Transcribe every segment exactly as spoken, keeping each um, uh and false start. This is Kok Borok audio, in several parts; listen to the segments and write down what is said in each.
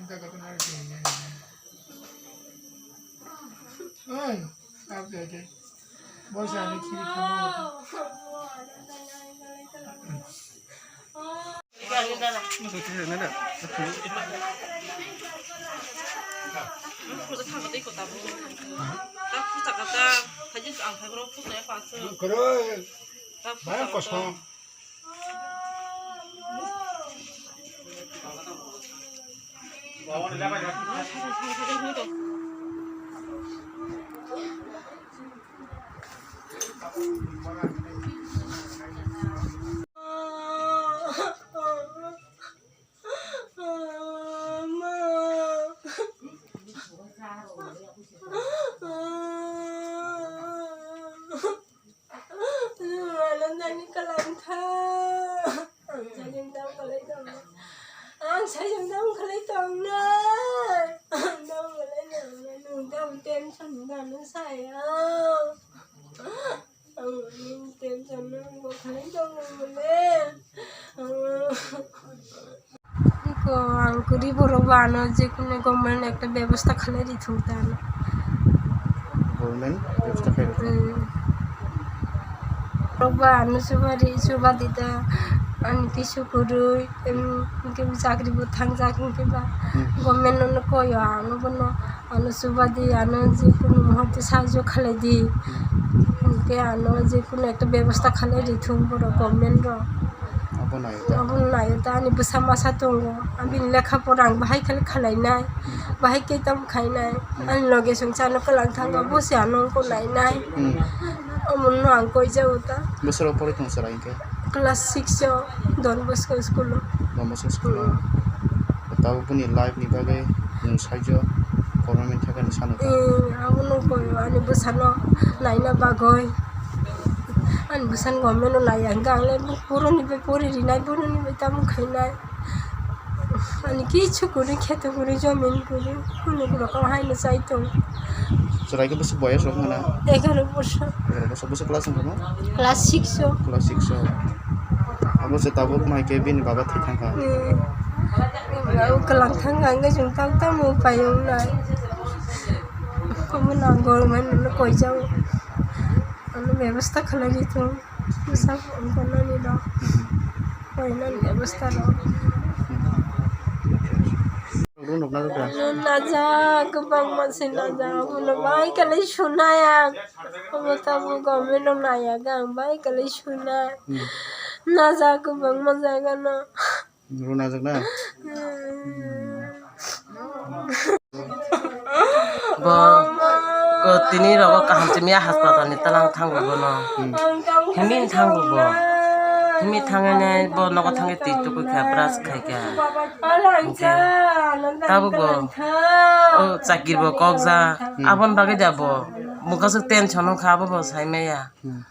Oi, kap de de. Bosa ni kiri kamo. Koroi. Bayang kosong. Ano nani kalang tha. Ang sajang dam kalai tong. Ang sajang dam kalai tong na. Dam kalai tong na. Nung dam tension dam saya. Ang tension nung bo kalai tong le. Iko ang gurib borok ba ano je kono government ekta bebosta khalai rithung ta ano. Government bebosta khalai rithung. Hmm. Borok ba ano chuba ri, chuba di ta, ani kisu kwrwi, em, hwnkhe bo chakri bo thangjak hwnkhe ba. Hmm. Government no koi o ang bono. Ano chuba di, ano je kono muhurte sahajyo khalai di. Hmm. Hwnkhe ano je kono ekta bebosta khalai rithung borok government rok. Abo naio ta? Abo naio ta, ani bwsa masa tongo. Abini lekha pora ang bahai khe khalai nai. Hmm. Bahai khe tamo khai nai. Hmm. Ani loge song chano kwlang thango, bo se ano wngkha nai nai. Hmm. Omono ang koi jago ta. Bwswk rok poroi tong chwrai hwnkhe? Class six o Don Bosco school o. Don Bosco school o. Hmm. Tabuk bini life ni bagwi nwng saijo government thakani sano ta? Eh, abono koi ani bwsano naina bagwi. Ani bwsano government no naiya hwnkhe ang le boroni bai pori rinai, boroni bai tamo khainai. Ani kichu kwrwi, kheto kwrwi, jomin kwrwi, khunuk rok haino chai tong. Chwrai khe bwswk boyos rok wngkha na? Egaroh bosor. Egaroh bosor. Bwswk class wngkha na? Class six o. Class six o. Abo se tabuk mai khe bini baba thwi thangkha. Hmm. Baba kwlang thangkha hwnkhe chwng tamo tamo upai wngnai. Omo nang government no koi jago. Ano bebosta khalai di thung. Bwsa wngkha nani rok. Koi nani bebosta rok. Rung rok na rok da? Rung najak, kwbangma se najak, abono bai kwlai sunai ang. Omo tabuk government rok naiya khe ang bai kwlai sunai. Hmm. Najak kwbangma jaga no. Rung najak na? Hmm. Bo, ko tini rogo kaham simi ya hospital ni talang thango bono. Hmm. Himi thango bo. Himi thangene bo nogo thangwi twi tukui kha, brush khai kha. Hwnkhe tabuk bo o chakir bo kok ja. Hmm. Aboni bagwi da bo mukha swk tension wngkha, abo bo sai maya. Hmm.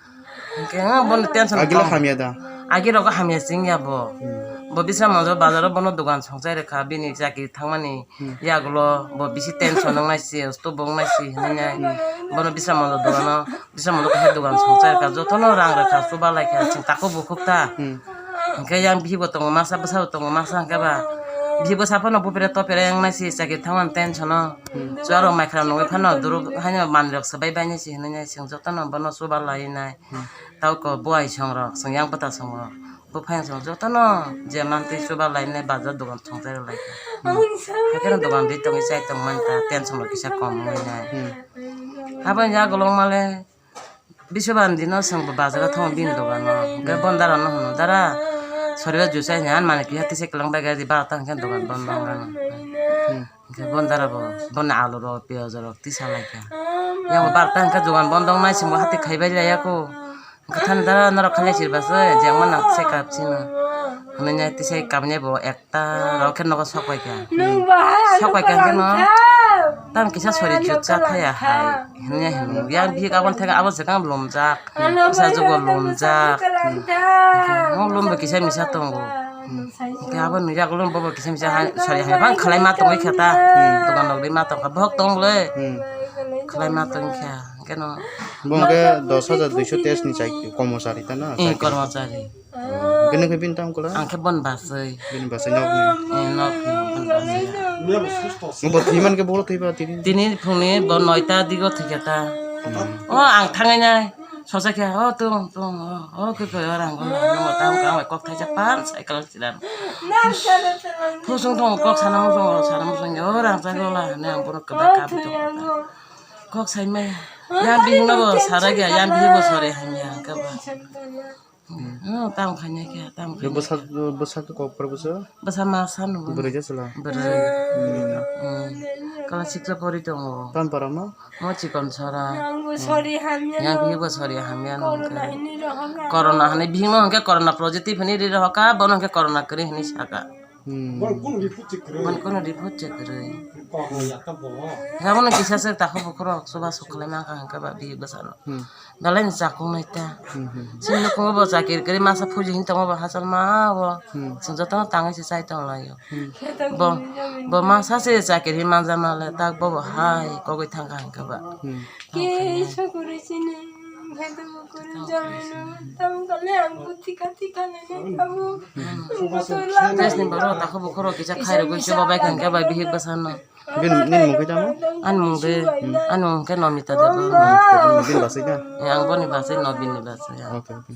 Hwnkhe ang bono tension. Agila tong. Hamya da? Agi rogo hamya sing ya bo. Hmm. Bo bisra monjo bazaro bono dogan songchai rwkha, bini chakri thangmani. Hmm. Yagulo bo bisi tension wngnai se, stop bo wngnai se hinwi nai. Hmm. Bono bisra monjo dogano, bisra monjo kaisa dogan songchai rwkha, jotono rang rwkha, chuba lai kha, chwng takhuk bukhuk ta. Hmm. Hwnkhe yang bihikbo tongo masa, bwsabo tongo masa, hwnkhe ba bihik bwsa phano bupre topre wngnai se, chakri thangmani tension o. Hmm. Chuarok mai khna nungwi phano duru haino manwirok swbai bainai se hinwi nai, chwng jotono bono chuba lai nai. Hmm. Tauko buai songrok, chwng yang bwta songrok, buphang songrok jotono je mantwi chuba lainai bazar dogan thongchai rw lai kha. Hmm. Haikhe no dogan ri tongwi chai tong man ta, tension rok kisa kom wngwi nai. Hmm. Aboni yagulo male Biswabandi no chwng bo bazar o thango bini dogan o. Hwnkhe Hmm. Bondara no hwno, "Dara, sori ba jusa ni an mani kiya tisa kwlang bai gari ba ta hwnkhe dogan bondo wngkha no." Hmm. Hwnkhe Bondara bo, bono alu rok, piyaj rok tisa lai kha. Yang bo barta hwnkhe dogan bondo wngnai chwng bo hati khai bai laya kho. Hwnkhe thani dara norok khailai sir ba se, jeng mano se kap sino. Hwnwi nai tisa kamya bo ekta rok khe nogo sok pai kha. Nwng bahai ano Sok pai kha hwnkhe no, kwlang tha. Tam kisa sori Ano jut cha kwlang thaya tha. Hai. Hwnwi hwnwi. Yang bihik aboni theke abo swkang lumjak. Ano Bwsa bahai jugo ano lumjak. Kwlang tha. Hwnkhe mo lumbo kisa misa tongo. Hwnkhe abo nujak lum bobo kisa misa hai, sori hai bang khlai ma tongwi kha ta. Hmm. Dogan rok ri ma tong kha. Bohok tong le. Hmm. Khlai ma tong kha. Hwnkhe no. Bo hwnkhe dos hajar duiso teis ni chai-, kormochari ta na? Hmm, chakri. Kormochari. Oh. Bini khe bini tam kula? Ang khe bon baswi. Bini baswi nok ni. Eh, nok ni bon baswi. Bo thwi man khe boro thwi ba tini? Tini phungni bo noita digo thwi kha ta. Hmm. O ang thangai nai. Sosa khe, o tung, tung, o, o khe koi o rang o, no mo tam kang kok thaisa pan cycle siran. Phusung thong kok sana mo thong, sana mo thong, o rang sa gola, ne ang bono kebak kap thong. Kok sai me. Yang bihing no bo sara gya, yang bihing bo sore hai me ang kebak. Hmm, tang khanya kya, tang khanya. Bwsa, bwsa khe kok par bwsa? Bwsa ma san bo. Bwrwi ja sala? Bwrwi. Hmm. Hmm. Kala sikla pori tongo. Tan para ma? Mo chikon sara. Yang bo sori hamya no. Yang bihik bo sori hamya no. Corona hini rohoka. Corona hani bihik no hwnkhe corona positive hini ri rohoka, bono hwnkhe corona kwrwi hini saka. Hmm. Bon kono report check kwrwi. Bon kono report check kwrwi. Corona yakta bo. Yabono kisa se takhuk bukhurok chuba suk khlai mangkha hwnkhe ba bihik bwsano. Hmm. Belai ni chakung nai ta. Hmm, hmm, hmm. Chini nukhungo bo chakiri kwrwi masa phuji hin tongo bo hachal ma bo. Hmm. Chwng jotono tangwi se chai tong laio. Hmm. Bo, bo masa se chakiri manja male tak bo bo hai kogwi thangkha hwnkhe ba. Hmm. Kisa kwrwi chini, hwnkhe to bo kwrwi jani no, tamo kale ang bo thika thika nai nai tamo. Test ni borok takhuk bukhurok kisa khairogwi chuba bai kha hwnkhe ba bihik bwsano. Bini, nini mung khe tamo? Ani mung de, ani mung khe Nomita Debbarma. Bini basai na? Eh, ang boni basai, Nobin ni basai, ya. Okay, okay.